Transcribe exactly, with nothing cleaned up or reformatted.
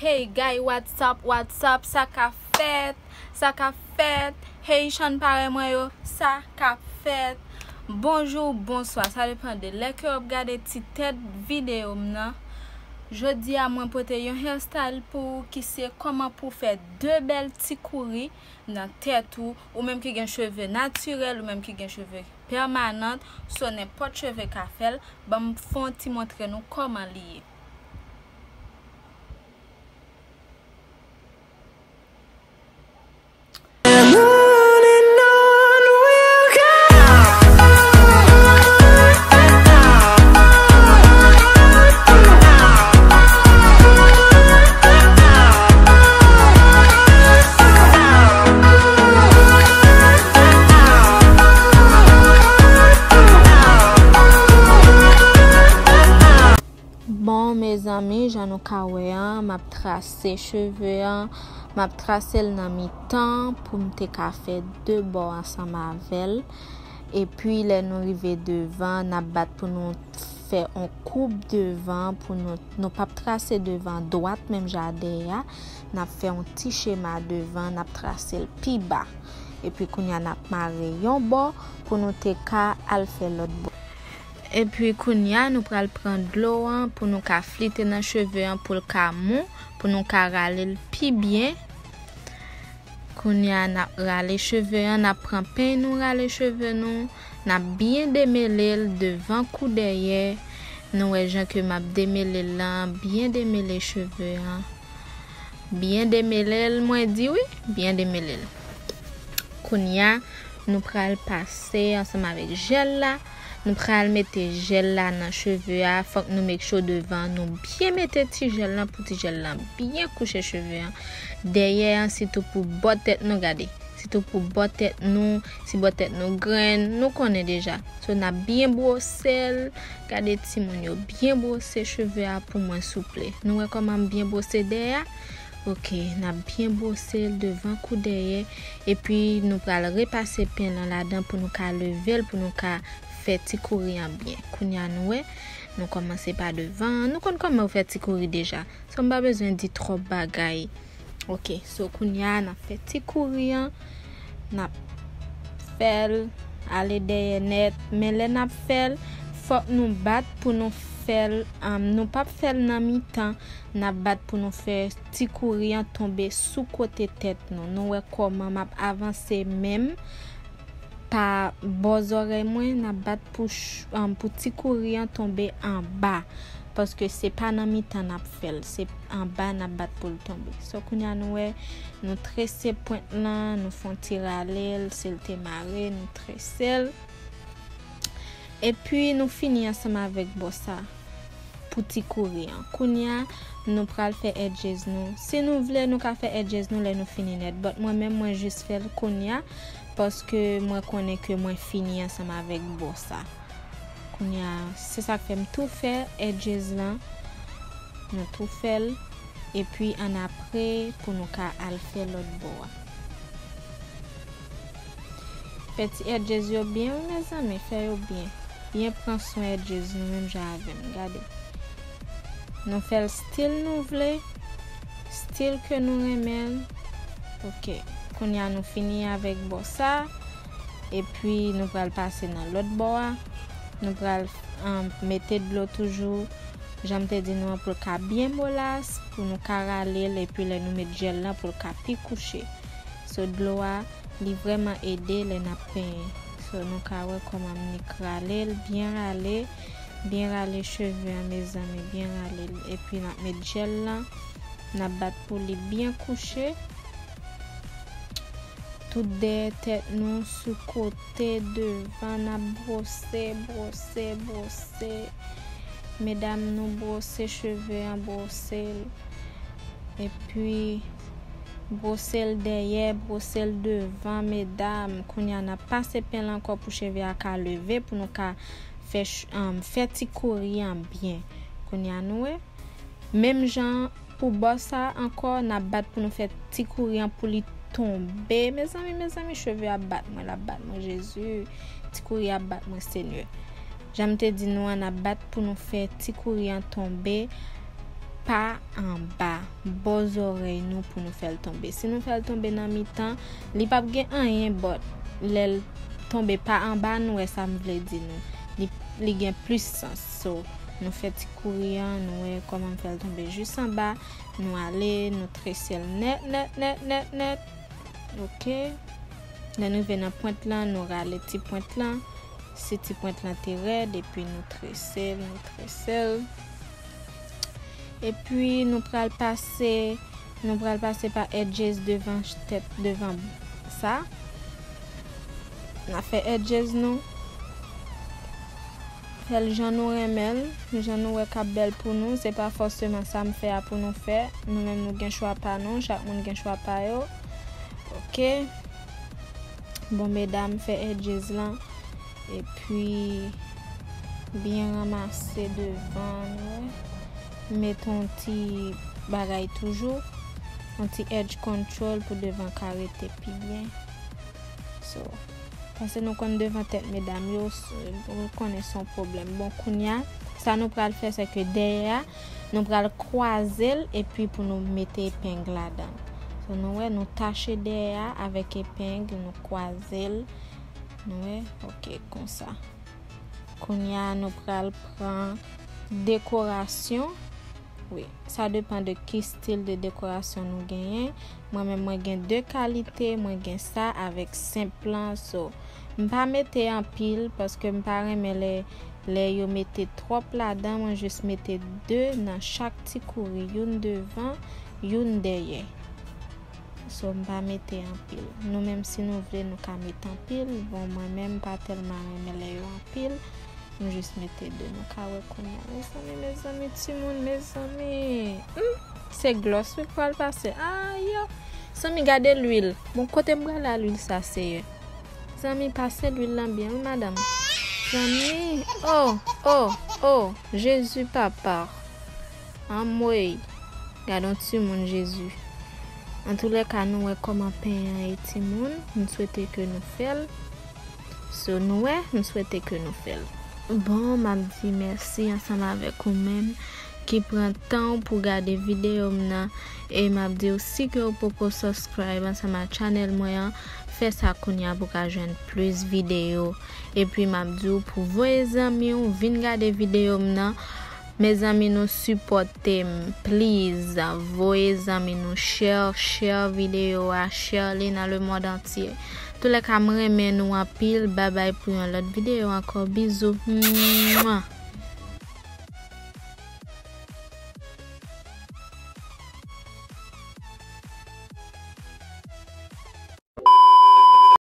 Hey guy, what's up, what's up? Sa k ap fèt? Sa k ap fèt? Hey chan parèy mwen yo, sa k ap fèt? Bonjou, bonswa, sa depann de lè ke w ap gade ti tèt videyo m nan. Jodi a mwen pote yon hairstyle pou ou ki se kòman pou w fè de bèl ti kouri nan tèt ou, ou menm ki gen cheve natirèl, ou menm ki gen cheve pèmanant, so nenpòt cheve ka fè l. Ban m fè yon ti montre nou kòman li ye. Bon, mezanmi, jan nou ka wè an, m ap trase cheve an, m ap trase l nan mitan pou m te ka fè de bò ansanm avè l. Epi, lè nou rive devan, n ap bat pou nou fè on koup devan, pou nou, nou p ap trase devan dwat, menm jan dèyè a, n ap fè on ti chema devan, n ap trase l pi ba. Epi, kounye a, n ap mare yon bò pou nou te ka al fè lòt bò. Epi kounye a, nou pral pran dlo an pou nou ka flite nan cheve an pou l ka mou, pou nou ka rale l pi byen. Kounye a, n ap rale cheve an, n ap pran peny nou rale cheve nou, n ap byen demele l devan kou dèyè. Nou wè jan ke m ap demele l lan, byen demele cheve an. Byen demele l, mwen di wi, byen demele l. Kounye a, nou pral pase ansanm avèk jèl la. Nou pral mete jèl la nan cheve a. Fòk nou make sure devan nou byen mete ti jèl lan pou ti jèl lan byen kouche cheve an. Dèyè an, sitou pou bò tèt nou, gade. Sitou pou bò tèt nou, si bò tèt nou grenn, nou konnen deja. So, n ap byen bwose l. Gade timoun yo, byen bwose cheve a pou mwen, souple. Nou wè kòman m byen bwose dèyè a? Ok, n ap byen bwose l devan kou dèyè. Epi, nou pral repase peny lan ladan pou nou ka leve l, pou nou ka fè ti kouri an byen. Kounye a, nou wè, nou kòmanse pa devan an. Nou konn kòman yo fè ti kouri deja. So, m pa bezwen di twòp bagay. Ok, so kounye a, n ap fè ti kouri an, n ap fè l ale dèyè nèt. Men lè n ap fè l, fòk nou bat pou nou fè l, um, nou p ap fè l nan mitan, n ap bat pou nou fè ti kouri an tonbe sou kote tèt nou. Nou wè kòman m ap avanse men m pa bò zòrèy mwen, n ap bat pou ch-, um, pou ti kouri an tonbe anba. Paske se pa nan mitan n ap fè l, se anba n ap bat pou l tonbe. So, kounye a nou wè, nou trese pwent lan, nou fè yon ti rale l, si l te mare, nou trese l. Epi, nou fini ansanm avèk bò sa pou ti kouri an. Kounye a, nou pral fè edges nou. Si nou vle, nou ka fè edges nou lè nou fini nèt. But mwen menm, mwen jis fè l kounye a, paske mwen konnen ke mwen fini ansanm avèk bò sa. Kounye a, se sa k fè m tou fè edges lan. Nou tou fè l. Epi annapre, pou nou ka al fè lòt bò a. Fè ti edges yo byen, wi, mezanmi, fè yo byen. Byen pran swen edges nou, menm jan avè m, gade. Nou fè l stil nou vle, stil ke nou renmen l. Ok, kounye a nou fini avèk bò sa, epi nou pral pase nan lòt bò a. Nou pral, um, mete dlo toujou, jan m te di nou an, pou l ka byen molas, pou nou ka rale l, epi lè nou met jèl lan, pou l ka pi kouche. So, dlo a, li vrèman ede lè n ap penyen. So, nou ka wè kòman m nik rale l, byen rale, byen rale cheve an, mezanmi, byen rale l. Epi n ap met jèl lan, n ap bat pou li byen kouche. Tout dèyè tèt nou, sou kote, devan, n ap bwose, bwose, bwose. Medam, nou bwose cheve an, bwose l. Epi, bwose l dèyè, bwose l devan, medam. Kounye a, n ap pase peny lan ankò pou cheve a ka leve, pou nou ka fè ch-, um, fè ti kouri an byen. Kounye a, nou wè. Menm jan pou bò sa ankò, n ap bat pou nou fè ti kouri an pou li tonbe. Mezanmi, mezanmi, cheve ap bat mwen, l ap bat mwen, Jezi. Ti kouri ap bat mwen, Senyè. Jan m te di nou an, n ap bat pou nou fè ti kouri an tonbe pa anba. bò zòrèy nou pou nou fè l tonbe. Si nou fè l tonbe nan mitan, li p ap gen anyen, but lè l tonbe pa anba, nou wè sa m vle di nou. Li, li gen plis sans. So, nou fè ti kouri an, nou wè kòman m fè l tonbe jis anba. Nou ale, nou trese l nèt, nèt, nèt, nèt, nèt. Ok. Lè nou rive nan pwent lan, nou rale ti pwent lan. Si ti pwent lan te rèd, epi nou trese l, nou trese l. Epi nou pral pase, nou pral pase pa edges devan tèt, devan sa. N a fè edges nou. Fè l jan nou renmen l, jan nou wè k ap bèl pou nou. Se pa fòseman sa m fè a pou nou fè. Nou menm nou gen chwa pa nou, chak moun gen chwa pa yo. Ok. Bon, medam, fè edges lan. Epi, byen ranmase devan, nou wè. Met yon ti bagay toujou. Yon ti edge control pou devan ka rete pi byen. So, paske nou konn devan tèt medam yo, s-, nou konnen se yon pwoblèm. Bon, kounye a, sa nou pral fè, se ke dèyè a, nou pral kwaze l, epi pou nou mete epeng ladan. So, nou wè, nou tache dèyè a avèk epeng, nou kwaze l. Nou wè, ok, konsa. Kounye a, nou pral pran dekorasyon. Wi, sa depann de ki stil de dekorasyon nou genyen. Mwen menm, mwen gen de kalite, mwen gen sa avèk senp lan. So, m pa mete anpil, paske m pa renmen lè, lè yo mete twòp ladan. Mwen jis mete de nan chak ti kouri, youn devan, youn dèyè. So, m pa mete anpil. Nou menm, si nou vle, nou ka mete anpil. Bon, mwen menm, m pa tèlman renmen lè yo anpil. Nou jis mete de. Nou ka wè kounye a. Mezanmi, mezanmi, timoun, mezanmi. Hmm, se glòs wi pral pase. Ayo. Zanmi, gade lwil. Bon, kote m pral a lwil sa, Seyè? Zanmi, pase lwil lan byen, wi, madanm. Zanmi, oh, oh, oh, Jezi papa. Anmwey. Gade yon timoun, Jezi. Antoulèka, nou wè kòman pen an ye, timoun. M swete ke nou fè l. So, nou wè, m swete ke nou fè l. Bon, m ap di mèsi ansanm avèk ou menm ki pran tan w pou gade videyo m nan. E m ap di w, si ke w poko subscribe ansanm ak channel mwen an, fè sa kounye a pou w ka jwenn plis videyo. Epi m ap di w pou voye zanmi w vin gade videyo m nan. Mezanmi, nou sipòte m, please. Voye zanmi nou, share, share videyo a, share li nan le monde entier. Toulèka, m renmen nou anpil. Babay pou yon lòt videyo ankò. Bizou. Mwa.